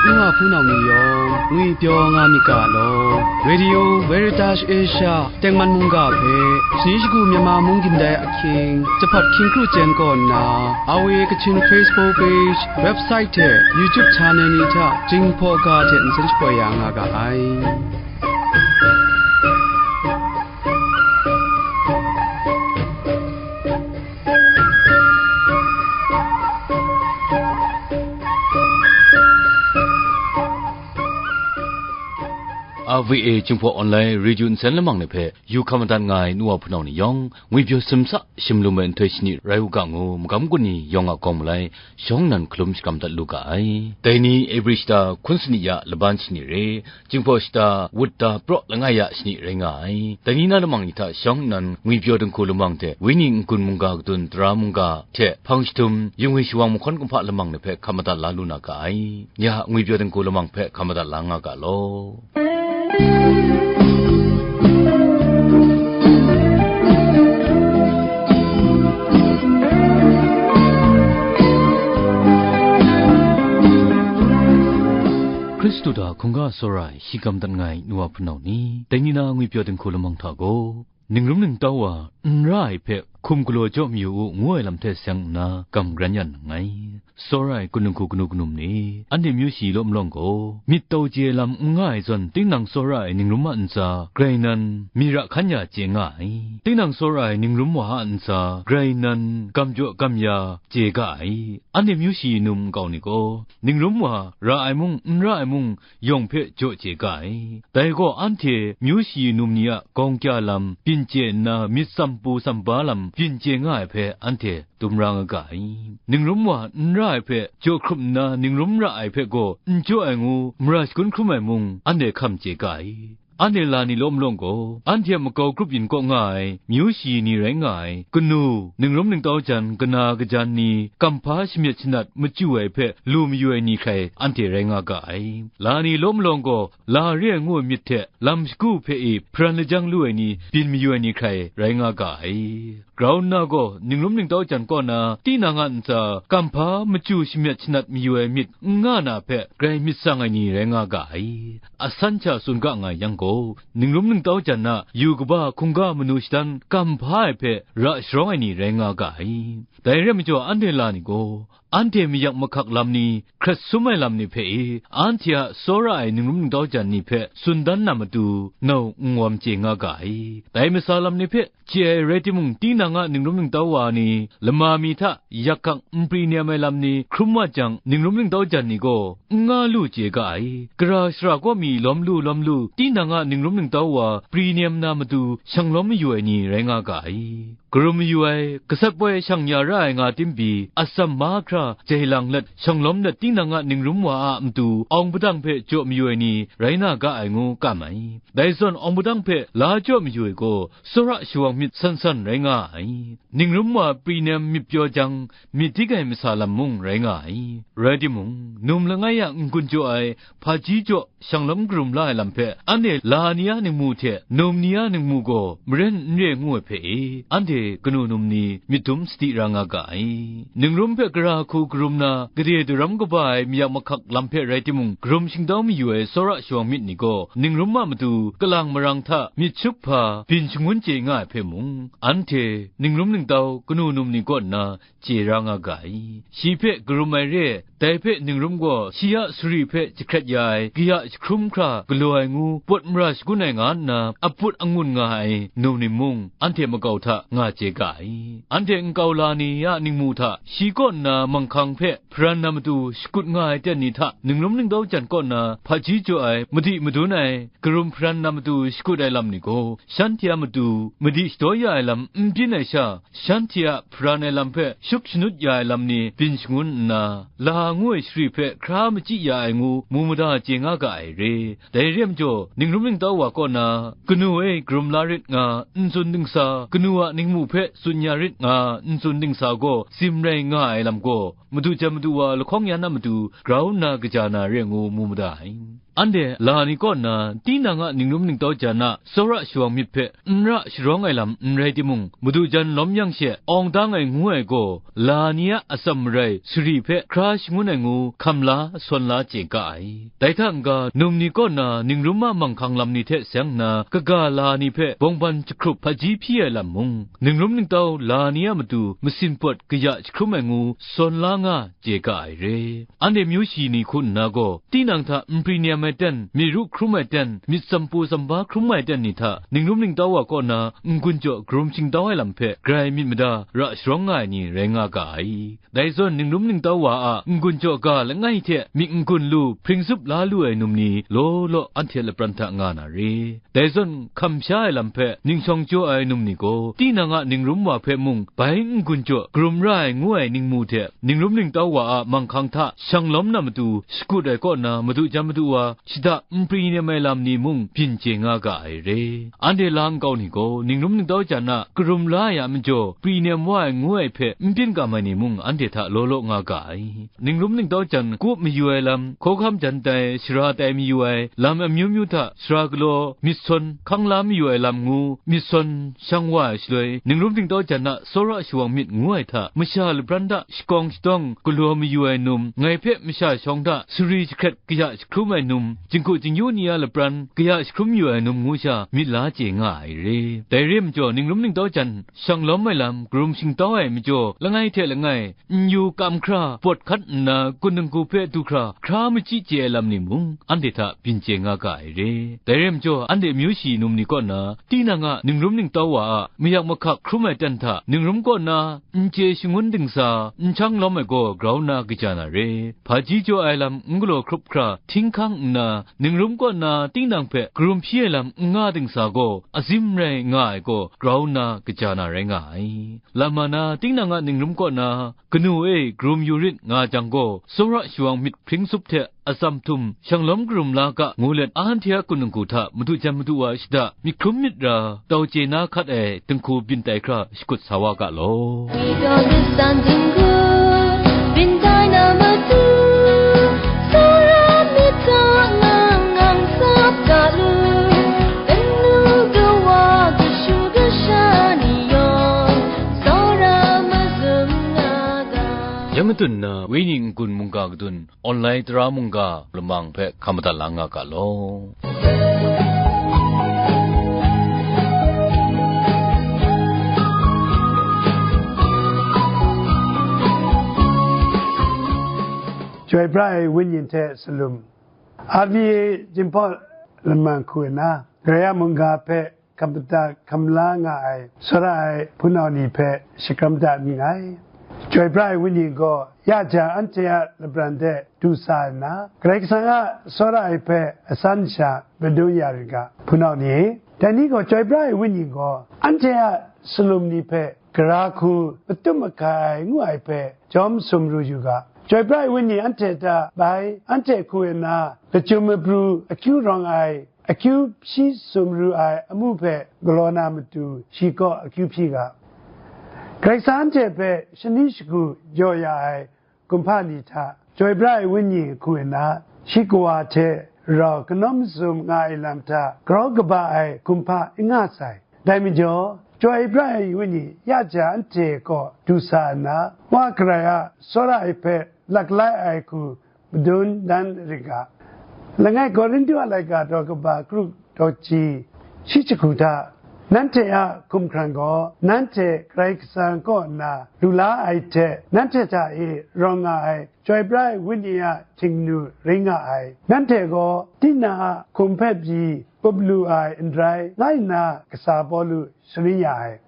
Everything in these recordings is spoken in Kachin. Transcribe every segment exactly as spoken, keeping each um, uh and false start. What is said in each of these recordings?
Nu wa hpunau ni yawng ngwipyaw nga myit ga law. Radio Veritas Asia tengman mungga hpe, shani shagu Myanmar mung gindai ahkying, jahpat hkying kru chyen kaw nna, R V A Kachin Facebook page, website hte YouTube channel ni hta Jinghpaw ga hte nsen shapoi ya nga ga ai. R V A Jinghpaw Online Radio nsen lamang ni hpe yu hkam madat nga ai nu wa hpunau ni yawng, ngwipyaw simsa shimlum ai nhtoi shani rai u ga ngu, magam gun ni yawng a kawng malai, shawng nnan hkalum shakram dat lu ga ai. Dai ni Ebri shata hkun sani ya laban shani re, Jinghpaw shata wut da praw langai ya shani rai nga ai. Dai ni na lamang ni hta shawng nnan ngwipyaw dinghku lamang hte, wenyi n-gun mungga kadun tara mungga hte hpang jahtum, yingwi shawang mahkawn kumhpa lamang ni hpe hkam madat la lu na ga ai. Ya, ngwipyaw dinghku lamang hpe hkam madat la nga ga law. Hkristu hta hkungga tsawra ai shi kam dat nga ai nu wa hpunau ni, dai ni na ngwipyaw dinghku lamang hta gaw, ningrum ningtau wa n ra ai hpe hkum galaw jaw mayu u, ngu ai lam hte seng nna, kam garan yan nngai. Tsawra ai kun dinghku kanu kanum ni, anhte myu shi law malawng gaw, myit tau chye ai lam n nga ai zawn, tinang tsawra ai ningrum a ntsa, grai nan, mi ra hkan ya chye nga ai. Tinang tsawra ai ningrum wa a ntsa, grai nan, gam jaw gam ya chye ga ai. Anhte myu shi num nkau ni gaw, ningrum wa ra ai mung, n ra ai mung, yawng hpe jaw chye ga ai. Dai gaw anhte myu shi num ni a gawng kya lam byin chye nna, myit tsam pru tsam ba lam byin chye nga ai hpe anhte dum ra nga ga ai. Ningrum wa n ra ai hpe jaw hkrup nna, ningrum ra ai hpe gaw n jaw ai ngu, mara shagun hkrum ai mung, anhte hkam chye ga ai. Anhte la ni law malawng gaw, anhte a makau grup yin kaw nga ai, myu shi ni rai nga ai, kanu, ningrum ningtau jan, kana kajan ni, kamhpa shamyet shanat machyu ai hpe lu mayu ai ni hkrai anhte rai nga ga ai. La ni law malawng gaw, la re ai ngu ai myit hte lam shagu hpe i hparan lajang lu ai ni, byin mayu ai ni hkrai rai nga ga ai. Grau nna gaw, ningrum ningtau jan kaw na, tinang a ntsa, kamhpa machyu shamyet shanat mayu ai myit n nga na hpe, grai myit tsang ai ni rai nga ga ai. Asan hta tsun ga nga yang gaw, ningrum ningtau jan a yu kaba hkungga manu shadan kamhpa ai hpe ra sharawng ai ni rai nga ga ai. Dai re ai majaw, anhte la ni gaw, anhte mayak mahkak lam ni, hkrat sum ai lam ni hpe i, anhte a tsawra ai ningrum ningtau jan ni hpe tsun dan na matu, nau n wam chye nga ga ai. Dai masa lam ni hpe chye ai rai timung, tinang a ningrum ningtau wa ni, lama mi hta yak hkak n pri nem ai lam ni hkrum wa jang, ningrum ningtau jan ni gaw n nga lu chye ga ai. Gara shara kaw mi lawm lu lawm lu, tinang a ningrum ningtau wa pri nem na matu, shanglawm mayu ai ni rai nga ga ai. Karum mayu ai, gasat poi shang ya ra ai nga tim pyi, atsam mahkra jai lang let, shanglawm let, tinang a ningrum wa a matu, awng padang hpe jaw mayu ai ni rai na ga ai ngu kam ai. Dai zawn, awng padang hpe la jaw mayu ai gaw, tsawra shawang myit san san rai nga ai. Ningrum wa pri nem myit pyaw jang, myit dik ai masa lam mung rai nga ai. Rai timung, num langai a n-gun jaw ai, hpaji jaw shanglawm karum la ai lam hpe, anhte la ni a ningmu hte num ni a ningmu gaw maren n re ngu ai hpe e, anhte kanu num ni myit dum sadi ra nga ga ai. Ningrum hpe gara hku karum na, gade daram kaba ai mayak mahkak lam hpe rai timung, karum shingtau mayu ai tsawra shawang myit ni gaw, ningrum a matu kalang marang hta myit shup hpa byin shangun chye nga ai hpe mung, anhte ningrum ningtau kanu num ni kaw nna chye ra nga ga ai. Shi hpe karum ai re, dai hpe ningrum gaw shi a sari hpe jahkrat ya ai, kaya jahkrum hkra galaw ai ngu, pawt mara shagun ai nga nna, aput angun nga ai num ni mung, anhte makau hta nga chye ga ai. Anhte nkau la ni a ningmu hta, shi kaw nna manghkang hpe hparan na matu shakut nga ai ten ni hta, ningrum ningtau jan kaw nna hpaji jaw ai, madi madun ai, karum hparan na matu shakut ai lam ni gaw, shanhte a matu madi shadaw ya ai lam n byin ai sha, shanhte a hparan ai lam hpe shup shanut ya ai lam ni byin shangun nna, la ngu ai shari hpe hkra machyi ya ai ngu mu mada chye nga ga ai re. Dai re ai majaw, ningrum ningtau wa kaw na, kanu e karum la rit nga, n tsun dingsa, kanu a ningmu hpe tsun ya rit nga, n tsun dingsa gaw tsim rai nga ai lam gaw, madu jan madu wa lahkawng yan a matu grau nna kaja na re ngu mu mada ai. Anhte la ni kaw nna, tinang a ningrum ningtau jan a tsawra shawang myit hpe n ra sharawng ai lam n rai timung, madu jan lawm yang she awng dang ai ngu ai gaw, la ni a atsam marai sari hpe hkra shangun ai ngu hkam la, sawn la chye ga ai. Dai hta n-ga, num ni kaw nna ningrum a manghkang lam ni hte seng nna, kaga la ni hpe bawngban jahkrup hpaji hpyi ai lam mung, ningrum ningtau la ni a matu masin pawt kaya jahkrum ai ngu sawn la nga chye ga ai re. Anhte myu shi ni hku nna gaw, tinang hta n pri nem ai ten, myit ru hkrum ai ten, myit tsampu tsamba hkrum ai ten ni hta, ningrum ningtau wa kaw na n-gun jaw karum shingtau ai lam hpe grai myit mada ra sharawng nga ai ni rai nga ga ai. Dai zawn ningrum ningtau wa a n-gun jaw ga langai hte myit n-gun lu hpring zup la lu ai num ni law law anhte lapran hta nga na re. Dai zawn hkam sha ai lam hpe ningshawng jaw ai num ni gaw, tinang a ningrum wa hpe mung bai n-gun jaw karum ra ai ngu ai ningmu hte, ningrum ningtau wa a manghkang hta shang lawm na matu shakut ai kaw na madu jan madu wa, shada n pri nem ai lam ni mung byin chye nga ga ai re. Anhte la nkau ni gaw, ningrum ningtau jan a karum la ai a majaw, pri nem wa ai ngu ai hpe n byin kam ai ni mung anhte hta law law nga ga ai. Ningrum ningtau jan kup mayu ai lam, hkawhkam jan tai, sara tai mayu ai lam amyu myu hta, sara galaw, myit sawn, hkang la mayu ai lam ngu, myit sawn, shang wa ai shaloi, ningrum ningtau jan a tsawra shawang myit ngu ai hta, masha lapran hta shakawng shatawng galaw mayu ai num, ngai hpe masha shawng hta sari jahkret kaya jahkrum ai num, jinghku jingyu ni a lapran kaya jahkrum yu ai num ngu sha myit la chye nga ai re. Dai re ai majaw, ningrum ningtau jan shang lawm ai lam karum shingtau ai majaw, langai hte langai, n yu kam hkra pawt hkat nna, kun ningku hpe du hkra hkra machyi chye ai lam ni mung, anhte hta byin chye nga ga ai re. Dai re ai majaw, anhte myu shi num ni kaw na, tinang a ningrum ningtau wa a mayak mahkak hkrum ai ten hta, ningrum kaw na n chye shangun dingsa, n shang lawm ai gaw grau nna kaja na re. Hpaji jaw ai lam n galaw hkrup hkra, htinghkang nna, ningrum kaw na tinang hpe karum hpyi ai lam n nga dingsa gaw, azim rai nga ai gaw grau nna kaja na rai nga ai. Lama na tinang a ningrum kaw na, kanu e, karum yu rit nga jang gaw, tsawra shawang myit hpring sup hte atsam htum shang lawm karum la ga, ngu let, anhte a kun ningku hta madu jan madu wa shada myit hkrum myit ra tau chye na hkat ai dinghku byin tai hkra shakut sa wa ga law. Ya matun na, Wenyi n-gun mungga kadun, online tara mungga lamang hpe hkam madat la nga ga law. Chyoi pra ai wenyi hte salum. R V A Jinghpaw lamang hku nna, Karai a mungga hpe hkam madat hkam la nga ai, tsawra ai hpunau ni hpe shakram dat nngai. Chyoi pra ai wenyi gaw, ya jang anhte a lapran de du sa nna, Karai Kasang a tsawra ai hpe asan sha madun ya rit ga, hpunau ni e. Dai ni gaw, chyoi pra ai wenyi gaw, anhte a salum ni hpe gara hku matum mahkai ai ngu ai hpe jawm sumru yu ga. Chyoi pra ai wenyi anhte hta bai, anhte hku nna lachyum mapru akyu rawng ai, akyu hpyi sumru ai amu hpe galaw na matu, shi kaw akyu hpyi ga. Karai Kasang anhte hpe shani shagu jaw ya ai kumhpa ni hta, chyoi pra ai wenyi hku nna, shi kawa hte rau kanawn mazum nga ai lam hta grau kaba ai kumhpa n nga sai. Dai majaw, chyoi pra ai wenyi ya jang anhte kaw du sa nna, Wa Karai a tsawra ai hpe laklai ai hku madun dan rit ga. Langai Korinhtu a laika daw kaba kru daw ji shi jahku hta, nanhte a hkumhkrang gaw nanhte Karai Kasang kaw nna lu la ai hte, nanhte hta e rawng nga ai chyoi pra ai wenyi a htingnu rai nga ai. Nanhte gaw tinang a hkum hpe pyi up lu ai n rai, ngai nna kasa Pawlu sharin ya ai.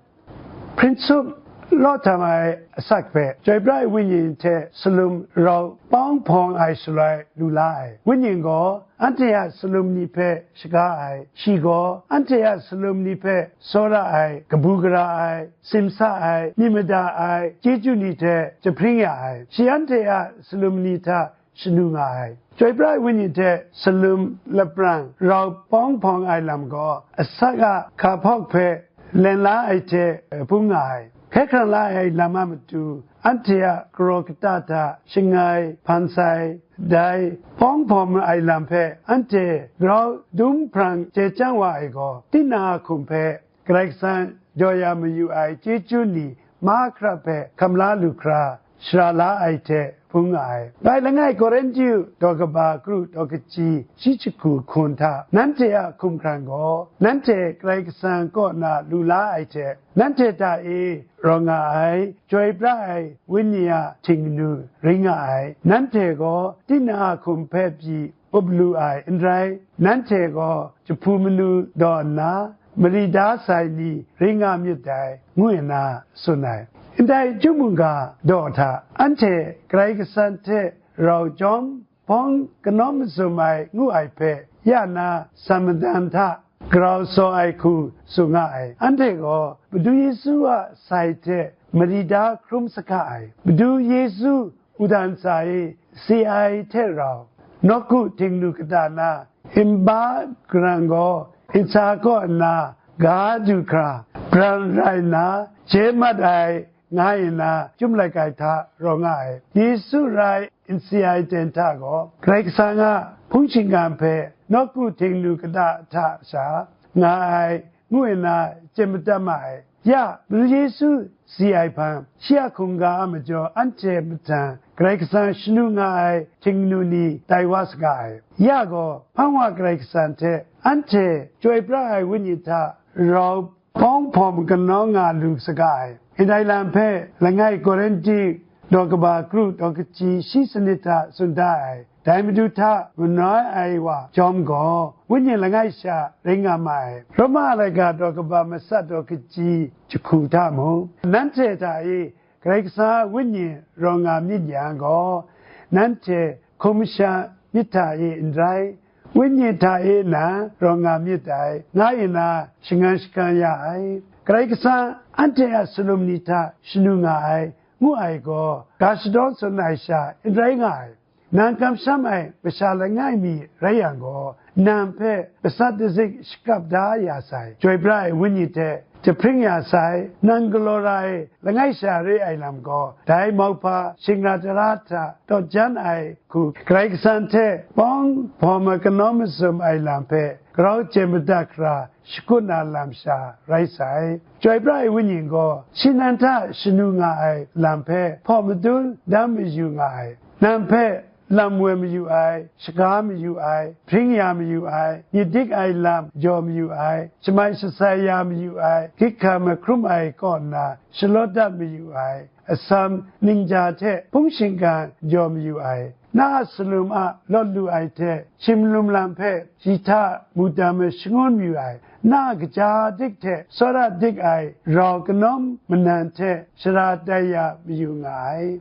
Hpring sup law htam ai asak hpe, chyoi pra ai wenyi hte salum rau pawng hpawng ai shaloi lu la ai. Wenyi gaw anhte a salum ni hpe shaga ai, shi gaw anhte a salum ni hpe tsawra ai, kabu gara ai, simsa ai, myit mada ai, chyeju ni hte jahpring ya ai, shi anhte a salum ni hta shanu nga ai. Chyoi pra ai wenyi hte salum laprang rau pawng hpawng ai lam gaw, asak a hka hpawk hpe len la ai hte pung nga ai. Hkrai hkrang la ai lam a matu, anhte a karaw kata hta shangai hpan sai, Dai pawng hpawm ai lam hpe anhte grau dum hprang chye chyang wa ai gaw, tinang a hkum hpe Karai Kasang jaw ya mayu ai chyeju ni mahkra hpe hkam la lu hkra shara la ai hte bung nga ai. Bai langai Korinhtu daw kaba kru daw kaji shi jahku hkun hta nanhte a hkumhkrang gaw, nanhte Karai Kasang kaw na lu la ai hte, nanhte hta e rawng nga ai, chyoi pra ai Wenyi a htingnu ring nga ai. Nanhte gaw tinang a hkum hpe pyi up lu ai n rai, nanhte gaw jahpu manu daw nna, mari da sai ni ring nga myit dai, ngu nna tsun ai. Ndai chyum mungga daw hta anhte Karai Kasang hte rau jawm hpawng kanawm mazum ai ngu ai hpe ya na san madan hta grau saw ai hku tsun nga ai. Anhte gaw Madu Yesu a sai hte mari da hkrum sahka ai, Madu Yesu wudang tsa e si ai hte rau, nawku htingnu kata na nba garang gaw nsa kaw nna ga du hkra, pran rai nna, chye mat ai, nga nna, chyum laik ai hta rawng nga ai. Yesu rai n si ai ten hta gaw, Karai Kasang a hpung shingkang hpe nawku htingnu kata hta sha nga ai, ngu nna chye madat ma ai. Ya, Madu Yesu si ai hpang, shi a hkungga a majaw anhte mahtang Karai Kasang shanu nga ai htingnu ni tai wa saga ai. Ya gaw, hpang wa Karai Kasang hte anhte chyoi pra ai Wenyi hta rau pawng hpawm kanau nga lu saga ai. Ndai lam hpe langai Korinhti daw kaba kru daw kaji shi sanit hta tsun da ai. Dai Madu hta manoi ai wa chyawm gaw, Wenyi langai sha ring nga ma ai. Roma laika daw kaba matsat daw kaji jahku hta mung, nanhte hta e Karai Kasang a Wenyi rawng nga myit yang gaw, nanhte hkum sha myit hta e n rai, Wenyi hta e nan rawng nga myit dai, nga nna shangang shakang ya ai. Karai Kasang anhte a salum ni hta shanu nga ai, ngu ai gaw, ga shadawn tsun ai sha n rai nga ai. Nang kamsham ai masha langai mi rai yang gaw, nang hpe gasat dazik shakap da ya sai, chyoi pra ai Wenyi hte jahpring ya sai, nang galaw ra ai langai sha re ai lam gaw, dai mauhpa shingra tara hta tawt jan ai hku, Karai Kasang hte pawng hpawm ai kanau mazum ai lam hpe grau chye madat hkra shakut na lam sha rai sai. Chyoi pra ai Wenyi gaw, shi nan hta shanu nga ai lam hpe hpaw madun dan mayu nga ai. Nang hpe lam woi mayu ai, shaga mayu ai, hpring ya mayu ai, myit dik ai lam jaw mayu ai, shamai shasai ya mayu ai, gyit hkan mahkrum ai kaw nna shalawt dat mayu ai, atsam ningja hte hpung shingkang jaw mayu ai, na a salum a lawt lu ai hte, shimlum lam hpe shi hta mungdan mashangun mayu ai, na a kaja dik hte tsawra dik ai rau kanawm manan hte shara tai ya mayu nga ai.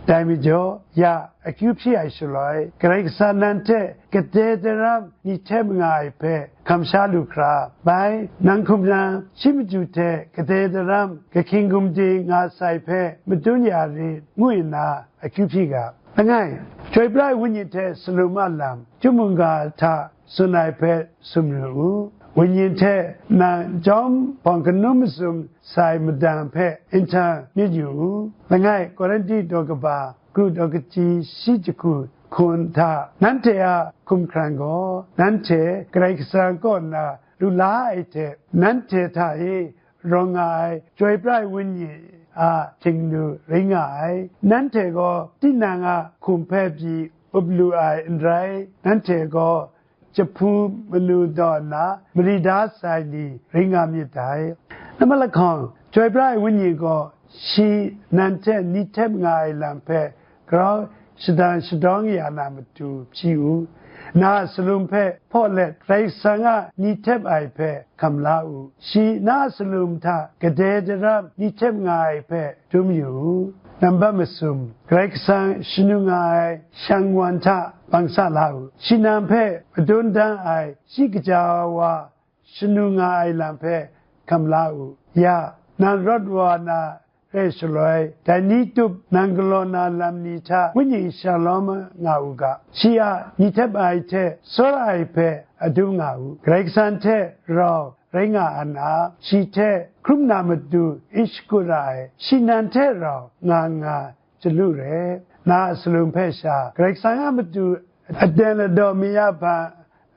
Dai majaw, ya akyu hpyi ai shaloi, Karai Kasang nan hte kade daram ni hte manga ai hpe hkam sha lu hkra, bai, nang hkum na, shi matu hte kade daram kahkying gumding nga sai hpe madun ya rit, ngu nna akyu hpyi ga. Langai, chyoi pra ai Wenyi hte salum a lam, chyum mungga hta tsun ai hpe sumru u. Wenyi hte nang jawm hpawng kanum mazum sai madan hpe nhtang myit yu u. Langai, Korinhti daw kaba kru daw kaji shi jahku hkun hta nanhte a hkumhkrang gaw, nanhte Karai Kasang kaw nna lu la ai hte, nanhte hta e rawng nga ai, chyoi pra ai Wenyi a htingnu rai nga ai. Nanhte gaw tinang a hkum hpe pyi up lu ai n rai, nanhte gaw jahpu manu daw nna mari da sai ni rai nga myit dai. Nambat lahkawng, chyoi pra ai Wenyi gaw shi nan hte ni hte manga ai lam hpe grau shadang shadawng ya na matu hpyi u. Na a salum hpe hpaw let, Karai Kasang a ni htep ai hpe hkam la u. Shi na a salum hta kade daram ni htep nga ai hpe dum yu u. Nambat masum, Karai Kasang shanu nga ai shang wan hta bang sa la u. Shi nang hpe madun dan ai shi kaja wa shanu nga ai lam hpe hkam la u. Ya, nang rawt wa na re shaloi, dai ni tup nang galaw na lam ni hta Wenyi shalawm nga u ga. Shi a ni htep ai hte tsawra ai hpe adum nga u. Karai Kasang hte rau rai nga a na, shi hte hkrum na matu n shakut ra ai, shi nan hte rau nga nga chyalu re. na a salum hpe sha, Karai Kasang a matu aten ladaw mi a hpa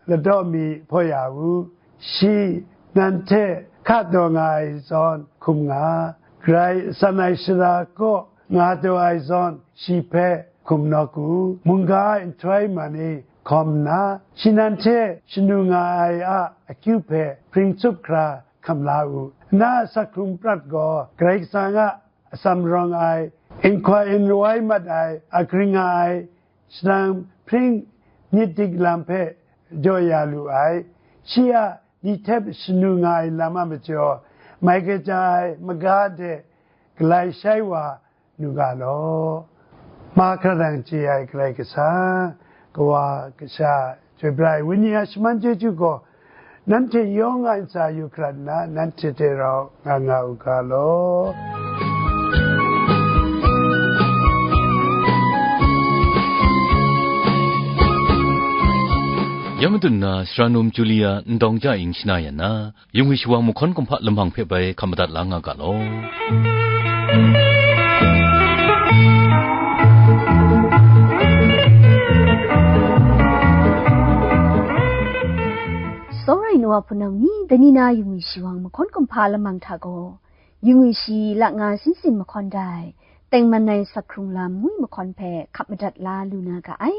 ladaw mi hpaw ya u. Shi nan hte hka taw nga ai zawn hkum nga, Karai san ai sara kaw nga taw ai zawn shi hpe hkum nawk u. Mungga a nhtoi man e hkawm nna, shi nan hte shanu nga ai a akyu hpe hpring tsup hkra hkam la u. Na a asak hkrung prat gaw Karai Kasang a atsam rawng ai, n hkoi n rawai mat ai, akring nga ai, shadang hpring myit dik lam hpe jaw ya lu ai. Shi a ni hte shanu nga ai lam a majaw, mai kaja ai maga de galai shai wa nu ga law. Mahkra dang chye ai Karai Kasang, Kawa, Kasha, Chyoi Pra ai Wenyi a shaman chyeju gaw, nanhte yawng a ntsa yu hkrat nna, nanhte hte rau nga nga u ga law. Ya madun na, Sara Num Julia Ndawng Ja Ing shana yan na, Yung Wi Shawang Mahkawn Kumhpa lamang hpe bai hkap madat la nga ga law. Sawrai nu a hpunau ni, dai ni na Yung Wi Shawang Mahkawn Kumhpa lamang hta gaw, Yung Wi Shi lak nga sin sin mahkawn dai, tengman ai sak hkrung lam ngwi mahkawn hpe hkap madat la lu na ga ai.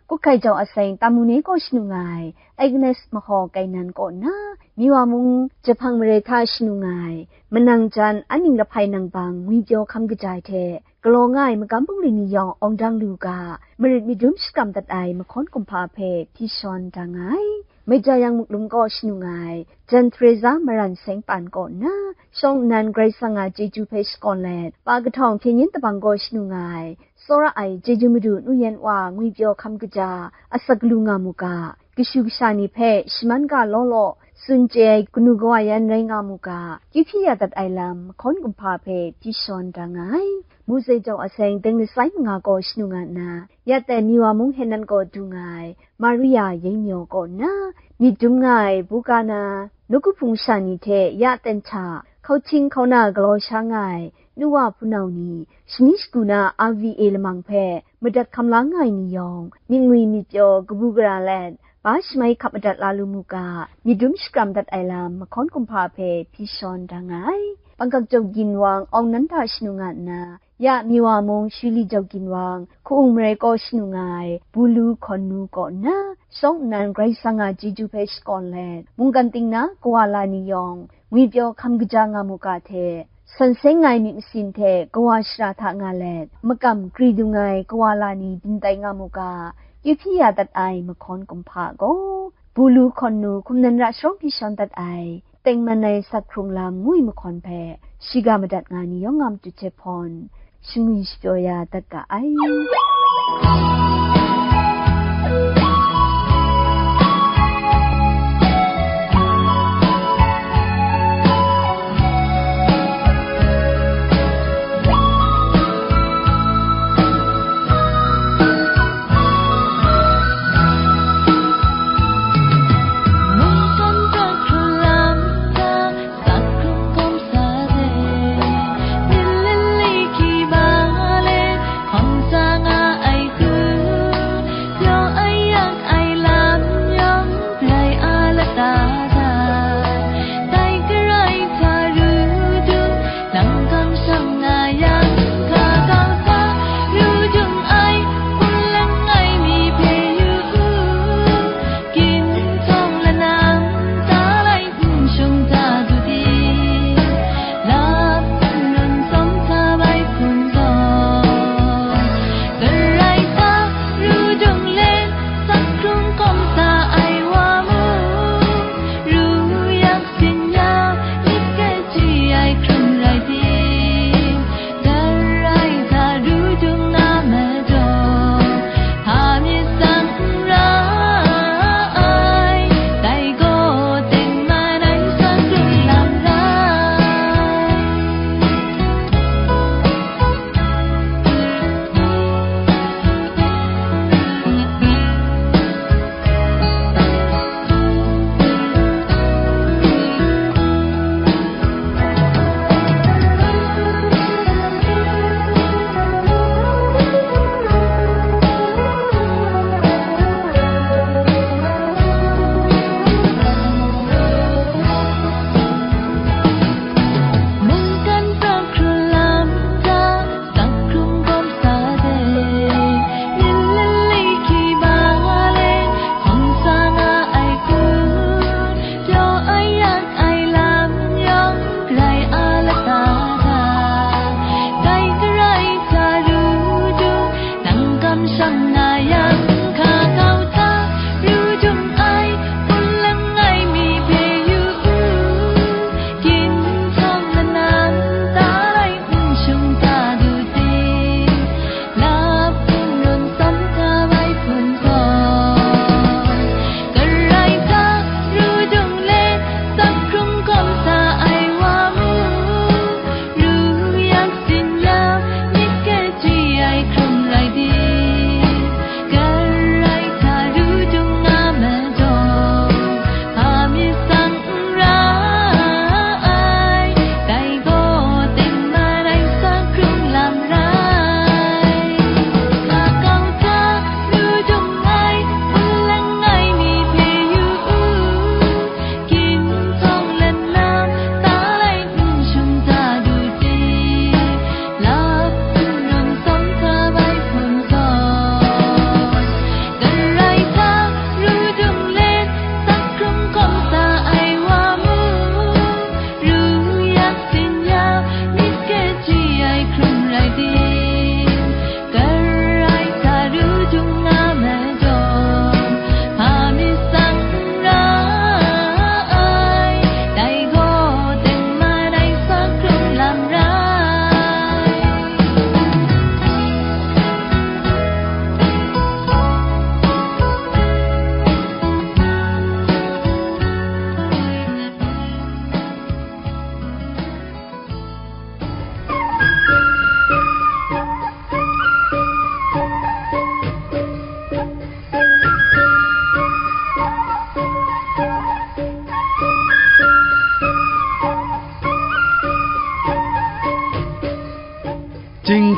Kut hkai jau aseng Tamune kaw shanu nga ai Agnes Mahaw Kainan kaw nna, Miwa mung Jahpang mare hta shanu nga ai manang jan aning lahpai nang bang ngwipyaw hkam kaja ai hte galaw nga ai magam bungli ni yawng awng dang lu ga, marit madum shakram dat ai mahkawn kumhpa hpe hpyi shawn da nga ai. Maija yang Muklum kaw shanu nga ai Jan Teresa Maran Seng Pan kaw nna, shawng nnan Karai Kasang a chyeju hpe shakawn let, pa kahtawng hpyen yin tabang kaw shanu nga ai, tsawra ai chyeju madu nu yan wa ngwipyaw hkam kaja, asak lu nga mu ga, kashu kasha ni hpe shaman ga law law, tsun chye ai kanu kawa yan rai nga mu ga, kyu hpyi ya dat ai lam, mahkawn kumhpa hpe hpyi shawn da nga ai. Muzei jau aseng deng lasai manga kaw shanu nga nna, ya tai Miwa mung Henan kaw du nga ai, Maria Yeng Myaw kaw nna, myit dum nga ai Buga na, nawku hpung sha ni hte ya ten hta, hkauhting hkauna galaw sha nga ai, nu wa hpunau ni, shani shagu na R V A lamang hpe madat hkam la nga ai ni yawng, myit ngwi myit pyaw kabu gara let, ba shamai hkap madat la lu mu ga, myit dum shakram dat ai lam mahkawn kumhpa hpe hpyi shawn da nga ai. Bangkok Jau Ginwang Awng Nan hta shanu nga nna, ya Miwa mung Shili Jau Ginwang, Hku-ung Marai kaw shanu nga ai, Bulu Hkawn Nu kaw nna, shawng nnan Karai Kasang a chyeju hpe shakawn let, mungkan ting na kawa la ni yawng, ngwipyaw hkam kaja nga mu ga hte, san seng nga ai myit masin hte kawa shara hta nga let, makam kri dung ai kawa la ni byin tai nga mu ga, kyu hpyi ya dat ai mahkawn kumhpa gaw, Bulu Hkawn Nu hkum nan ra sharawng hpyi shawn dat ai, tengman ai sak hkrung lam ngwi mahkawn hpe, shiga madat nga ni yawng a matu hte hpawn, shangwi shapyaw ya dat ga ai.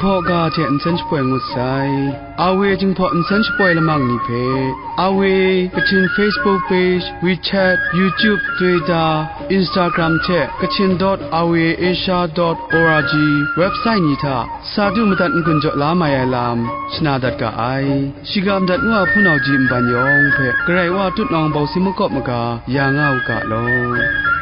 Hkaw ga hte nsen shapoi ngut sai. Awe Jinghpaw nsen shapoi lamang ni hpe, Awe Kachin Facebook page, WeChat, YouTube, Twitter, Instagram hte Kachin dot awe asia dot org website ni hta sa du madat n-gun jaw la mai ai lam shana dat ga ai. Shiga madat ngu a hpunau ji nban yawng hpe Karai Wa tutnawng bawsi makawp maga ya nga u ga law.